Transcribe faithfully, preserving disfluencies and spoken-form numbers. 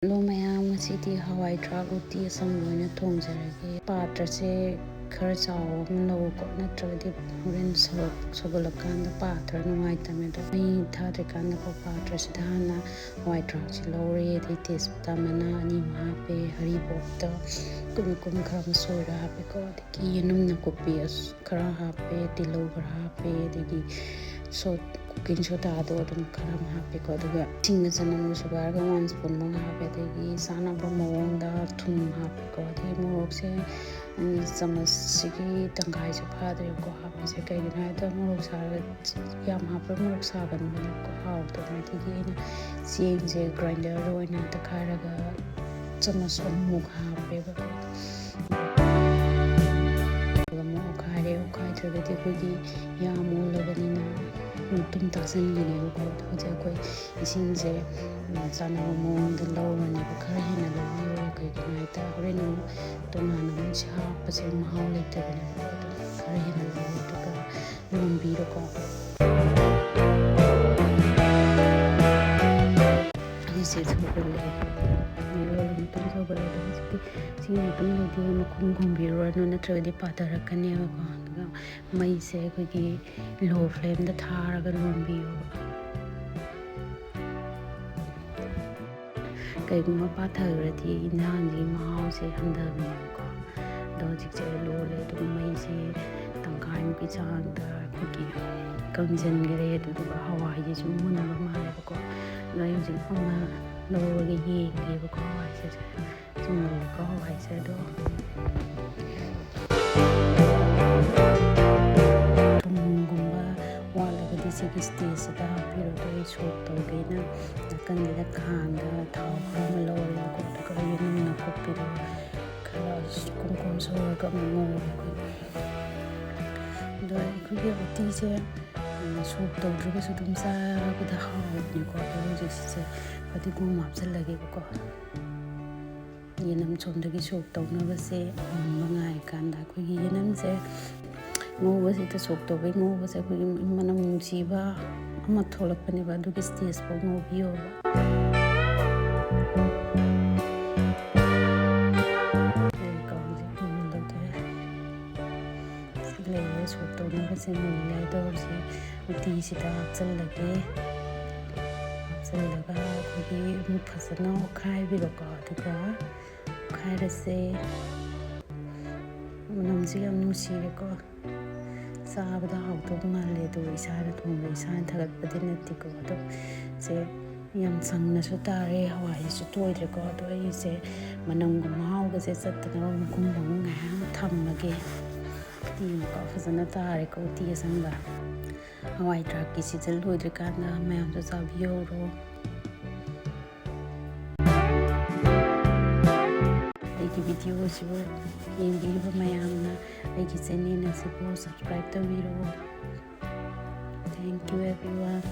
Hello ꯃꯌꯥꯝ, ꯉꯁꯤꯗꯤ ꯍꯋꯥꯏ ꯊ꯭ꯔꯥꯛ ꯎꯇꯤ ꯑꯁꯪꯕ ꯑꯣꯏꯅ ꯊꯣꯡꯖꯔꯒꯦ꯫ ꯄꯥꯇ꯭ꯔꯁꯦ ꯈꯔ ꯆꯥꯎꯕ ꯑꯃ ꯂꯧꯀꯣ, ꯅꯠꯇ꯭ꯔꯒꯗꯤ ꯍꯣꯔꯦꯟ ꯁꯧꯒꯠꯂꯛꯀꯥꯟꯗ ꯄꯥꯇ꯭ꯔ ꯅꯨꯡꯉꯥꯏꯇꯕꯅꯦ꯫ ꯑꯗꯣ ꯃꯩ ꯊꯥꯗ꯭ꯔꯤꯀꯥꯟꯗꯀꯣ, ꯄꯥꯇ꯭ꯔꯁꯤꯗ ꯍꯥꯟꯅ ꯍꯋꯥꯏ ꯊ꯭ꯔꯥꯛꯁꯦ ꯂꯧꯔꯦ, ꯑꯗꯩ ꯇꯦꯖꯄꯇꯥ ꯃꯅꯥ ꯑꯅꯤ ꯑꯃ ꯍꯥꯞꯄꯦ, ꯍꯔꯤꯕꯣꯞꯇ ꯀꯨꯝ ꯀꯨꯝ ꯈꯔ ꯑꯃ ꯁꯣꯏꯔ ꯍꯥꯞꯄꯦꯀꯣ꯫ ꯌꯦꯅꯨꯝ ꯅꯥꯀꯨꯞꯄꯤ ꯈꯔ ꯍꯥꯞꯄꯦ, ꯇꯤꯜꯍꯧ ꯈꯔ ꯍꯥꯞꯄꯦ, ꯑꯗꯒꯤ ꯁꯣ-, ꯀꯨꯀꯤꯡ ꯁꯣꯗꯥꯗꯣ ꯑꯗꯨꯝ ꯈꯔ ꯑꯃ ꯍꯥꯞꯄꯦꯀꯣ꯫ ꯑꯗꯨꯒ ꯏꯁꯤꯡꯒ ꯆꯅꯝꯒ ꯁꯨꯒꯥꯏꯔꯒ ꯋꯥꯟ ꯁ꯭ꯄꯨꯟꯃꯨꯛ ꯍꯥꯞꯄꯦ꯫ ꯑꯗꯒꯤ ꯆꯥꯅꯕ ꯃꯑꯣꯡꯗ ꯊꯨꯝ ꯍꯥꯞꯄꯦꯀꯣ꯫ ꯑꯗꯒꯤ ꯃꯣꯔꯣꯛꯁꯦ, ꯎꯝ, ꯆꯥꯃꯁꯁꯤꯒꯤ ꯇꯪꯈꯥꯏꯁꯨ ꯐꯥꯗ꯭ꯔꯦꯕꯀꯣ ꯍꯥꯞꯄꯤꯁꯦ꯫ ꯀꯩꯒꯤꯅꯣ ꯍꯥꯏꯕꯗ ꯃꯣꯔꯣꯛ ꯁꯥꯔꯒ ꯌꯥꯝ ꯍꯥꯞꯄ ꯃꯣꯔꯣꯛ ꯁꯥꯒꯟꯕꯅꯦꯕꯀꯣ, ꯍꯥꯎꯇꯕꯅꯦ꯫ ꯑꯗꯒꯤ ꯑꯩꯅ ꯆꯦꯡꯁꯦ ꯒ꯭ꯔꯥꯏꯟꯗꯔꯗ ꯑꯣꯏꯅ ꯇꯛꯈꯥꯏꯔꯒ ꯆꯥꯃꯁ ꯑꯍꯨꯝꯃꯨꯛ ꯍꯥꯞꯄꯦꯕꯀꯣ꯫ ꯑꯗꯨꯒ ꯑꯃꯨꯛ ꯑꯣꯠꯈꯥꯏꯔꯦ꯫ ꯑꯣꯠꯈꯥꯏꯗ꯭ꯔꯒꯗꯤ ꯑꯩꯈꯣꯏꯒꯤ ꯌꯥꯝ ꯑꯣꯜꯂꯕꯅꯤꯅ ꯃꯇꯨꯝ ꯇꯥꯁꯤꯟꯈꯤꯅꯦꯕꯀꯣ꯫ ꯑꯗꯣ ꯍꯧꯖꯤꯛ ꯑꯩꯈꯣꯏ ꯏꯁꯤꯡꯁꯦ, ꯎꯝ, ꯆꯥꯟꯅꯕ ꯃꯑꯣꯡꯗ ꯂꯧꯔꯅꯦꯕ꯫ ꯈꯔ ꯍꯦꯟꯅ ꯂꯧꯕꯤꯌꯣ꯫ ꯀꯩꯒꯤꯅꯣ ꯍꯥꯏꯗ ꯍꯣꯔꯦꯟ ꯑꯃꯨꯛ ꯇꯣꯉꯥꯟꯅ ꯑꯃꯨꯛ ꯁꯤ ꯍꯥꯞꯄꯁꯦ ꯃꯍꯥꯎ ꯂꯩꯇꯕꯅꯦꯕꯀꯣ꯫ ꯑꯗꯨꯅ ꯈꯔ ꯍꯦꯟꯅ ꯂꯧꯔꯣ, ꯑꯗꯨꯒ ꯂꯣꯟꯕꯤꯔꯣꯀꯣ꯫ ꯑꯩꯁꯦ ꯁꯧꯒꯠꯂꯛꯑꯦ꯫ ꯂꯣꯜꯂ ꯃꯇꯨꯡ ꯁꯧꯒꯠꯂꯛꯑꯦ꯫ ꯑꯗꯣ ꯍꯧꯖꯤꯛꯇꯤ ꯁꯤꯒꯤ ꯃꯇꯨꯡꯗꯗꯤ ꯃꯈꯨꯝ ꯈꯨꯝꯕꯤꯔꯨꯔꯅꯨ, ꯅꯠꯇ꯭ꯔꯒꯗꯤ ꯄꯥꯊꯔꯛꯀꯅꯦꯕꯀꯣ꯫ ꯑꯗꯨꯒ ꯃꯩꯁꯦ ꯑꯩꯈꯣꯏꯒꯤ ꯂꯣ ꯐ꯭ꯂꯦꯝꯗ ꯊꯥꯔꯒ ꯂꯣꯟꯕꯤꯌꯣꯕ꯫ ꯀꯩꯒꯨꯝꯕ ꯄꯥꯊꯈ꯭ꯔꯗꯤ ꯏꯟꯖꯥꯡꯁꯤ ꯃꯍꯥꯎꯁꯦ ꯍꯟꯊꯕꯅꯦꯕꯀꯣ꯫ ꯑꯗꯣ ꯍꯧꯖꯤꯛꯁꯦ ꯂꯣꯜꯂꯦ, ꯑꯗꯨꯒ ꯃꯩꯁꯦ ꯇꯪꯈꯥꯏꯃꯨꯛꯀꯤ ꯆꯥꯡꯗ ꯑꯩꯈꯣꯏꯒꯤ ꯀꯪꯁꯤꯟꯈ꯭ꯔꯦ꯫ ꯑꯗꯨꯗꯨꯒ ꯍꯋꯥꯏꯁꯤꯁꯨ ꯃꯨꯟꯕ ꯃꯥꯜꯂꯦꯕꯀꯣ꯫ ꯑꯗꯣ ꯑꯩ ꯍꯧꯖꯤꯛ ꯑꯃ ꯂꯧꯔꯒ ꯌꯦꯡꯒꯦꯕꯀꯣ, ꯍꯋꯥꯏꯁꯦ꯫ ꯁꯤ ꯃꯨꯜꯂꯦꯀꯣ ꯍꯋꯥꯏꯁꯦ꯫ ꯑꯗꯣ ꯊꯨꯝꯒꯨꯝꯕ ꯋꯥꯠꯂꯒꯗꯤ ꯁꯤꯒꯤ ꯁ꯭ꯇꯦꯖꯁꯤꯗ ꯍꯥꯞꯄꯤꯔꯣ꯫ ꯑꯗꯣ ꯑꯩ ꯁꯣꯛ ꯇꯧꯒꯦꯅ ꯅꯥꯀꯟꯁꯤꯗ ꯈꯥꯡꯗ ꯊꯥꯎ ꯈꯔ ꯑꯃ ꯂꯧꯔꯦꯕꯀꯣ, ꯑꯗꯨꯒ ꯌꯦꯅꯨꯝ ꯅꯥꯀꯨꯞꯄꯤꯗꯣ ꯈꯔ ꯀꯨꯝ ꯀꯨꯝ ꯁꯧꯔꯒ ꯑꯃꯨꯛ ꯉꯧꯔꯦ ꯑꯩꯈꯣꯏ꯫ ꯑꯗꯣ ꯑꯩꯈꯣꯏꯒꯤ ꯎꯇꯤꯁꯦ, ꯎꯝ, ꯁꯣꯛ ꯇꯧꯗ꯭ꯔꯒꯁꯨ ꯑꯗꯨꯝ ꯆꯥꯕꯗ ꯍꯥꯎꯕꯅꯦꯀꯣ꯫ ꯑꯗꯣ ꯍꯧꯖꯤꯛꯁꯦ ꯐꯗꯤꯒꯣꯝ ꯍꯥꯞꯆꯤꯜꯂꯒꯦꯕꯀꯣ꯫ ꯌꯦꯅꯝ ꯁꯣꯝꯗꯒꯤ ꯁꯣꯛ ꯇꯧꯅꯕꯁꯦ ꯃꯨꯟꯕ ꯉꯥꯏꯀꯥꯟꯗ ꯑꯩꯈꯣꯏꯒꯤ ꯌꯦꯅꯝꯁꯦ ꯉꯧꯕꯁꯤꯗ, ꯁꯣꯛ ꯇꯧꯕꯩ ꯉꯧꯕꯁꯦ ꯑꯩꯈꯣꯏꯒꯤ ꯃꯅꯝ ꯅꯨꯡꯁꯤꯕ ꯑꯃ ꯊꯣꯛꯂꯛꯄꯅꯦꯕ, ꯑꯗꯨꯒꯤ ꯁ꯭ꯇꯦꯖ ꯐꯥꯎ ꯉꯧꯕꯤꯌꯣꯕ꯫ ꯁꯦ ꯃꯨꯜꯂꯦ꯫ ꯑꯗꯣ ꯍꯧꯖꯤꯛ ꯎꯇꯤꯁꯤꯗ ꯍꯥꯞꯆꯤꯜꯂꯒꯦ꯫ ꯍꯥꯞꯆꯤꯜꯂꯒ ꯑꯩꯈꯣꯏꯒꯤ ꯑꯃꯨꯛ ꯐꯖꯅ ꯑꯣꯠꯈꯥꯏꯕꯤꯔꯣꯀꯣ꯫ ꯑꯗꯨꯒ ꯑꯣꯠꯈꯥꯏꯔꯁꯦ꯫ ꯃꯅꯝꯁꯦ ꯌꯥꯝ ꯅꯨꯡꯁꯤꯔꯦꯀꯣ꯫ ꯆꯥꯕꯗ ꯍꯥꯎꯗꯧ ꯃꯥꯜꯂꯦ꯫ ꯑꯗꯣ ꯏꯁꯥꯅ ꯊꯣꯡꯕ, ꯏꯁꯥꯅ ꯊꯥꯒꯠꯄꯗꯤ ꯅꯠꯇꯦꯀꯣ꯫ ꯑꯗꯣ ꯁꯦ ꯌꯥꯝ ꯁꯪꯅꯁꯨ ꯇꯥꯔꯦ, ꯍꯋꯥꯏꯁꯤꯁꯨ ꯇꯣꯏꯗ꯭ꯔꯦꯀꯣ꯫ ꯑꯗꯣ ꯑꯩꯁꯦ ꯃꯅꯝꯒ ꯃꯍꯥꯎꯒꯁꯦ ꯆꯠꯇꯅꯕ ꯃꯈꯨꯝꯗ ꯑꯃꯨꯛ ꯉꯥꯏꯍꯥꯛ ꯊꯝꯃꯒꯦ꯫ ꯌꯦꯡꯉꯨꯀꯣ, ꯐꯖꯅ ꯇꯥꯔꯦꯀꯣ ꯎꯇꯤ ꯑꯁꯪꯕ꯫ ꯍꯋꯥꯏ ꯊ꯭ꯔꯥꯛꯀꯤ season ꯂꯣꯏꯗ꯭ꯔꯤꯀꯥꯟꯗ ꯃꯌꯥꯝꯁꯨ ꯆꯥꯕꯤꯍꯧꯔꯣ꯫ ꯑꯩꯒꯤ video ꯑꯁꯤꯕꯨ ꯌꯦꯡꯕꯤꯔꯤꯕ ꯃꯌꯥꯝꯅ ꯑꯩꯒꯤ channel ꯑꯁꯤꯕꯨ subscribe ꯇꯧꯕꯤꯔꯣ꯫ Thank you everyone.